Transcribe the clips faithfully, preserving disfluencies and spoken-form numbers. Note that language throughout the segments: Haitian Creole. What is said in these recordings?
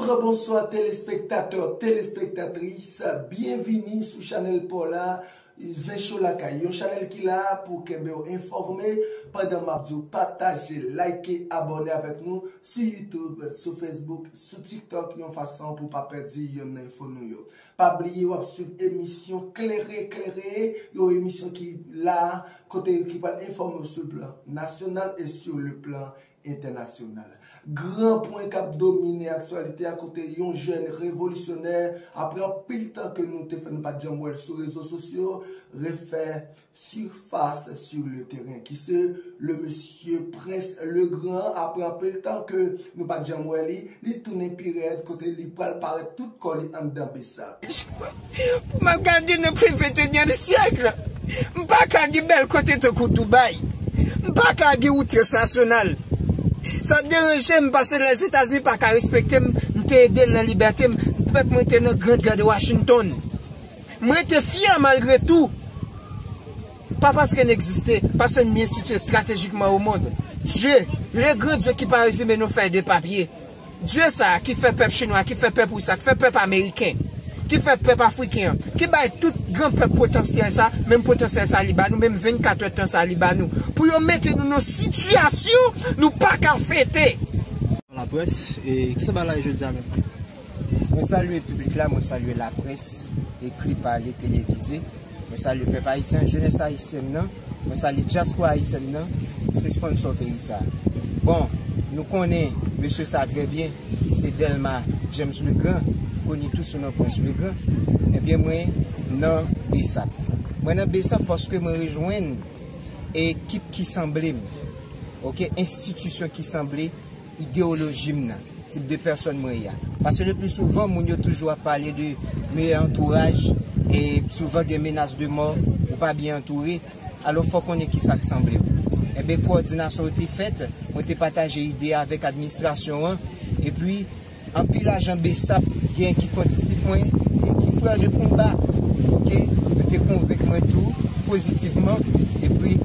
Rebonswa telespektatè, telespektatris, byenvini sou chanèl pa w la, Zen Show Lakay, yon chanèl ki la pou kenbe w enfòme pandan m ap di w pataje, like, abòne avèk nou sou YouTube, sou Facebook, sou TikTok, yon fason pou w pa pèdi yonn nan enfo nou yo. Pa bliye w ap swiv emisyon Klere Klere, yon emisyon ki la, kote ki pral enfòme w sou plan nasyonal e sou le plan entènasyonal. Gran pwen k ap domine aktyalite a, kote yon jèn revolisyonè, apre anpil tan ke nou te fè, nou pa t janm wè l sou rezo sosyo, refè sifas sou le teren, ki se le mesye Prince Legrand, apre anpil tan ke nou pa t janm wè li, li tounen pi rèd, kote li pral parèt tout kò li anndan Besap. Pou m ap gade nan pi ventenyèm syèk, m pa ka gen bèl kote tankou Dubai. M pa ka gen wout transnasyonal. Sa deranje m paske Lèzetazini pa ka respekte m, m te ede l nan libète m, pèp mwen te nan Grand Gade Washington. M rete fyè malgre tou. Pa paske n egziste, paske n byen sitiye estratejikman o mond. Dye, le gran Dye ki pa rezime nan fèy de papye. Dye sa a ki fè pèp chinwa, ki fè pèp ris la, ki fè pèp ameriken, ki fè pèp afriken an, ki bay tout gran pèp potansyèl sa, menm potansyèl sa li ba nou, menm vennkat èdtan sa li ba nou, pou yo mete nou nan sitiyasyon nou pa ka fete. Laprès, e kisa bagay la ye jodi a menm? Mwen salye piblik la, mwen salye laprès, ekri, pale, televize. Mwen salye pèp ayisyen, jenès ayisyèn nan. Mwen salye dyaspora ayisyèn nan. Se sponsò peyi sa. Bon, nou konnen mesye sa trè byen. Li se Delma James Legrand, koni tou sou non Prince Legrand. Ebyen, mwen nan Besap. Mwen nan Besap paske mwen rejwenn ekip ki sanble m. Oke, enstitisyon ki sanble ideyoloji m nan, tip de pèsòn mwen ye a. Paske le pli souvan, moun yo toujou ap pale de meyè antouraj, e souvan gen menas de mò, ou pa byen antoure, alò fò w konnen kisa k sanble w. Enben, kowòdinasyon yo te fèt, mwen te pataje ide a avèk administrasyon an, epi anpil ajan Besap gen ki kondisip mwen, gen ki frè de konba, oke, yo te konvenk mwen tou pozitivman, epi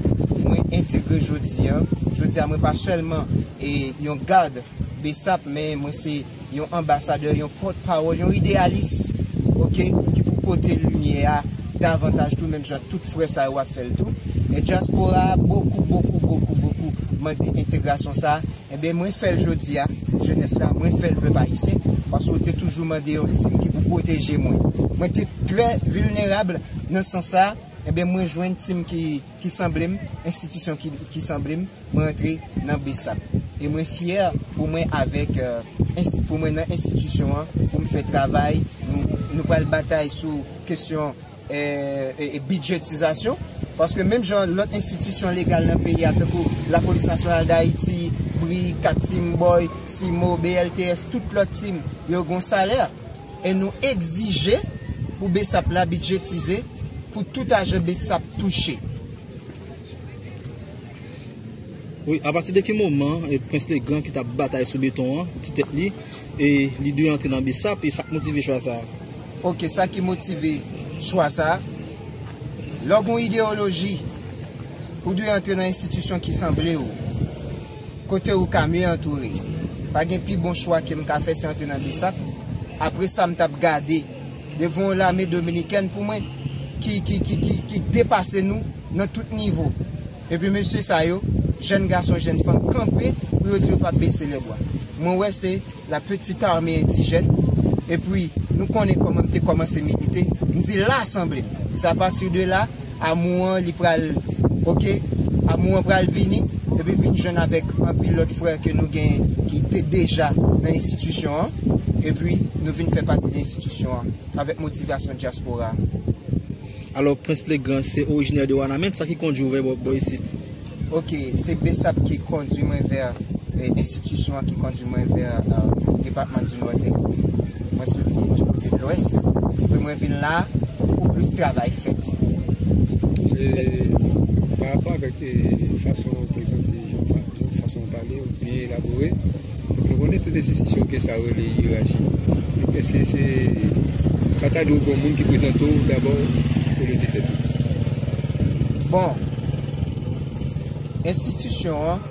mwen entegre jodi a. Jodi a, mwen pa sèlman e yon gad Besap, men mwen se yon anbasadè, yon pòtpawòl, yon ideyalis, oke, ki pou pote limyè a davantaj tou, menm jan tout frè sa yo ap fè l tou. E dyaspora a, bokou, bokou, bokou, bokou mande entegrasyon sa a. Enben, mwen fè l jodi a, jenès la, mwen fè l pèp ayisyen, paske w te toujou mande yon tim ki pou pwoteje mwen. Mwen te trè vilnerab nan sans sa a, enben, mwen jwenn tim ki, ki sanble m, enstitisyon ki, ki sanble m, mwen antre nan Besap. E mwen fyè pou mwen avèk, euh, ensti-, pou mwen nan enstitisyon an, pou m fè travay. Nou, nou pral batay sou kesyon, euh, e, e bidjetizasyon. Paske menm jan lòt enstitisyon legal nan peyi a, tankou Lapolis Nasyonal d Ayiti, bri, kat Tim Boy, Simo, B L T S, tout lòt tim, yo gen yon salè. E nou egzije pou Besap la bidjetize, pou tout ajan Besap touche. Wi, apati de ki moman, e, Prince Legrand ki t ap batay sou beton an, di tèt li, e, li dwe antre nan Besap, e sa k motive chwa sa a? Oke, sa ki motive chwa sa a, lè w gen yon ideyoloji, ou dwe antre nan enstitisyon ki sanble w, kote ou ka mye antoure. Pa gen pi bon chwa ke m ka fè, se antre nan Besap. Apre sa, m t ap gade devan yon lame dominikèn pou mwen, ki, ki, ki, ki, ki depase nou nan tout nivo. Epi mesye sa yo, jèn gason, jèn fanm, kanpe pou yo di yo p ap bese lèbwa. Mwen wè se la petite armée indigène. Epi nou konnen kòman m te kòmanse milite. M di la sanble m. Se apati de la, amou an, li pral, oke, amou an pral vini, epi vin jwenn avèk anpil lòt frè ke nou gen ki te deja nan enstitisyon an, epi nou vin fè pati de enstitisyon an, avèk motivasyon dyaspora. Alò, Prince Legrand, se orijinè de Wanament, sa ki kondwi w vè bò, bò isit? Oke, se Besap ki kondwi mwen vè, eh, enstitisyon an ki kondwi mwen vè, eh, depatman di Nòdès. Mwen soti di kote de Lwès, epi mwen vin la pou plis travay fèt. E, pa rapò avèk, e, fason w prezante, jan w fa-, jan w fason w pale, w byen elabore. Donk, nou konnen tout enstitisyon gen sa yo rele yerachi. Donk, èske se, pa ta di w gen yon moun ki prezante w dabò olye de tèt ou? Bon, enstitisyon an,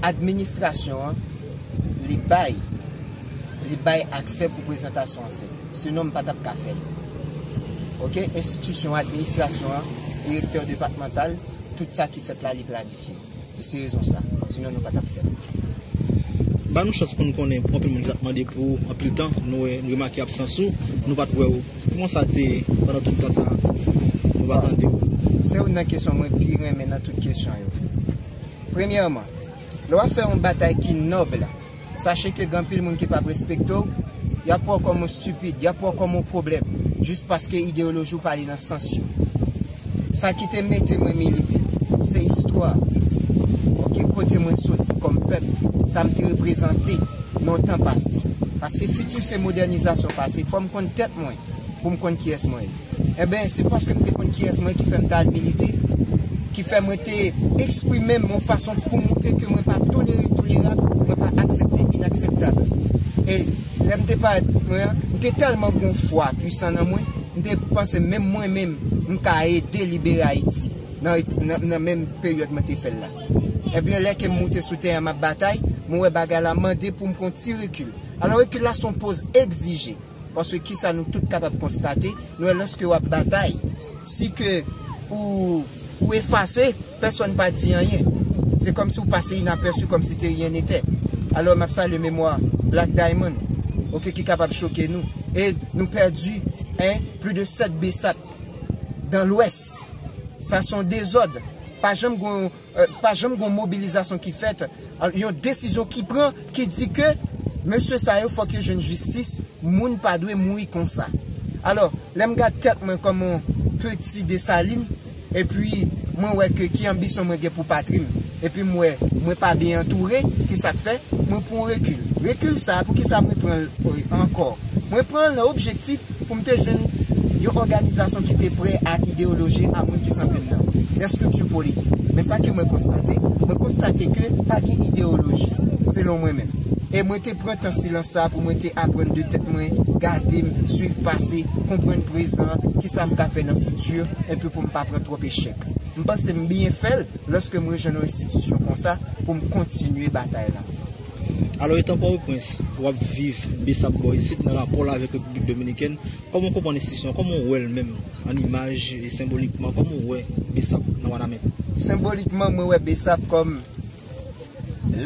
administrasyon an, li bay Li bay aksè pou prezantasyon an fèt. Sinon, m pa t ap ka fè l. Oke? Enstitisyon, administrasyon an, direktè depatmantal, tout sa ki fèt la, li planifye. E se rezon sa. Sinon, nou pa t ap fè l. Ba nou chans pou nou konnen anpil moun ki t ap mande pou ou anpil tan. Nou wè, nou remake absans ou, nou pa t wè ou. Kòman sa te ye pandan tout tan sa a? Nou pa tande ou. Se youn nan kesyon mwen pi renmen nan tout kesyon yo. Premyèman, lè w ap fè yon batay ki nòb, sache ke gen anpil moun ki p ap respekte w, y ap wè w kòm yon stipid, y ap wè w kòm yon pwoblèm, jis paske ideyoloji w pa ale nan sans yo. Sa ki te mete mwen milite, se istwa, oke, kote mwen soti kòm pèp, sa m te reprezante nan tan pase. Paske fiti se modènizasyon pase, fò m konn tèt mwen pou m konn kiyès mwen ye. Enben, se paske m te konn kiyès mwen ki fè m t al milite, ki fè mwen te eksprime m yon fason pou montre ke mwen pa tolere entolerab, mwen pa aksepte inakseptab. E lè m te parèt mwen an, m te tèlman gen yon fwa pwisan nan mwen, m te panse menm mwen menm, m ka ede libere Ayiti nan, nan, nan menm peryòd mwen te fè l la. Ebyen, lè ke m moute sou teren an, m ap batay, mwen wè bagay la mande pou m pran ti rekil. Alò, rekil la se yon poz egzije. Paske kisa nou tout kapab konstate, nou wè lòske w ap batay, si ke ou, ou efase, pèsonn pa di anyen. Se kòmsi w pase inapèsi, kòmsi te rien n'était. Alò, m ap salye memwa Black Diamond, oke, ki kapab choke nou. E nou pèdi, en, plis de sèt BSAP dans l'Ouest. Sa se yon dezòd. Pa janm gen yon, euh, pa janm gen yon mobilizasyon ki fèt, euh, yon desizyon ki pran, ki di ke mesye sa yo fòk yo jwenn jistis, moun pa dwe mouri konsa. Alò, lè m gad tèt mwen kòm yon peti Desalin, epi mwen wè ke ki anbisyon mwen gen pou patri m, epi m wè mwen pa byen antoure, ki sa k fè? Mwen pran rekil. Rekil sa a, poukisa mwen pran l ankò? Mwen pran l nan objektif pou m te jwenn yon òganizasyon ki te prè ak ideyoloji a moun ki sanble m nan, lè estrikti politik. Men sa ke mwen konstate, mwen konstate ke pa gen ideyoloji, selon mwen menm. E mwen te pran tan silans sa a pou mwen te aprann de tèt mwen, gade m, swiv pase, konprann prezan, kisa m ka fè nan fiti, epi pou m pa pran twòp echèk. M panse m byen fè l lòske m rejwenn yon enstitisyon konsa pou m kontinye batay la. Alò, etan Pòtoprens, w ap viv BSAP bò isit nan rapò l avèk Repiblik Dominikèn, kòman w konprann enstitisyon an? Kòman w wè l menm an imaj e senbolikman? Kòman w wè BSAP nan Wanament? Senbolikman, mwen wè BSAP kòm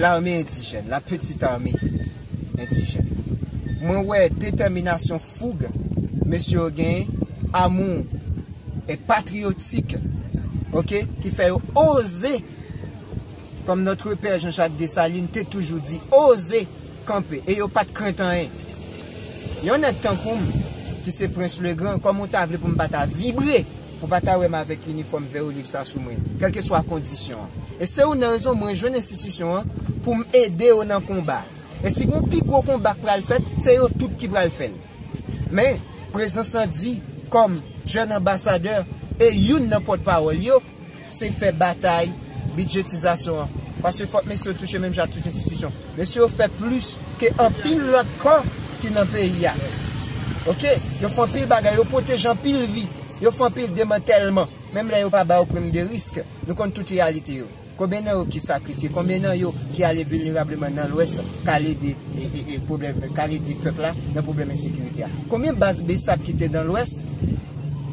lame endijèn, la petite armée endijèn. Mwen wè detèminasyon, foug mesye yo genyen, amou e patriyotik, oke, ki fè yo oze, kòm notre père Jean-Jacques Dessalines te toujou di, oze kanpe, e yo pa t krent anyen. Yon nèg tankou m, ki se Prince le Grand, kòman w ta vle pou m pa ta vibre, pou w pa ta wè m avèk inifòm vè oliv sa sou mwen, kèlkeswa kondisyon an? E se youn nan rezon mwen jwenn enstitisyon an pou m ede yo nan konba. E si gen yon pi gwo konba k pral fèt, se yo tout ki pral fè l. Men, prezans lan di, kòm jèn anbasadè e youn nan pòtpawòl yo, se fè batay bidjetizasyon an. Paske fòk mesye yo touche menm jan ak tout enstitisyon. Mesye yo fè plis ke anpil lòt kò ki nan peyi a. Oke? Yo fè anpil bagay, yo pwoteje anpil vi, yo fè anpil demantèlman. Menm lè yo pa ba yo prim de risk, nou konn tout reyalite yo. Konbyen nan yo ki sakrifye? Konbyen nan yo ki ale vilnerableman nan Lwès, k al ede, e, e, e, pwoblèm, k al ede pèp la nan pwoblèm ensekirite a? Konbyen baz BSAP ki te nan Lwès,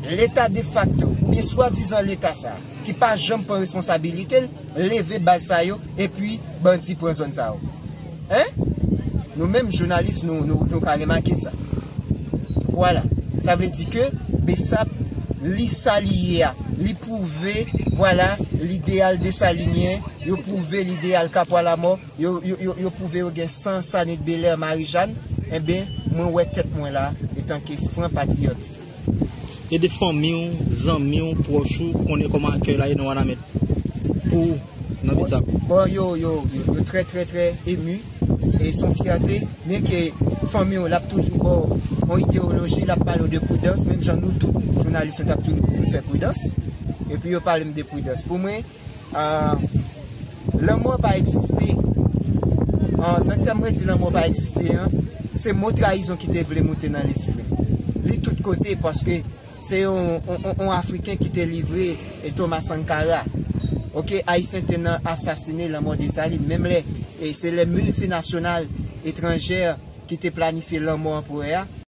Leta defakto, oubyen swadizan Leta sa a, ki pa janm pran responsabilite l, leve baz sa yo, epi bandi pran zòn sa yo? Hein? Nou menm, jounalis, nou, nou, nou ka remake sa. Vwala. Sa vle di ke BSAP, li sa li ye a. Li pwouve, vwala, lideyal desalinyen, yo pwouve lideyal Kapwa Lamò, yo, yo, yo, yo pwouve yo gen san Sanit Belè, Marijàn. Enben, mwen wè tèt mwen la, etanke fran patriyòt. Ede fanmi w, zanmi w, pwòch ou, konnen kòman akèy la ye nan Wanament pou w nan BSAP. Bon, yo, yo, yo, yo trè, trè, trè emu. E se yon fyète, byen ke fanmi w, l ap toujou ba w yon ideyoloji, l ap pale w de pridans, menm jan nou tout, jounalis, nou t ap toujou di m fè pridans. Epi yo pale m de pridans. Pou mwen, ah, lanmò pa egziste. Ah, nan tèm mwen di lanmò pa egziste an, se mo trayizon ki te vle moute nan lespri m. Li tout kote, paske se yon, yon, yon, yon Afriken ki te livre e Thomas Sankara. Oke, Ayisyen te nan asasine lanmò Desalin. Menm lè, e se lè miltinasyonal etranjè ki te planifye lanmò anperè a.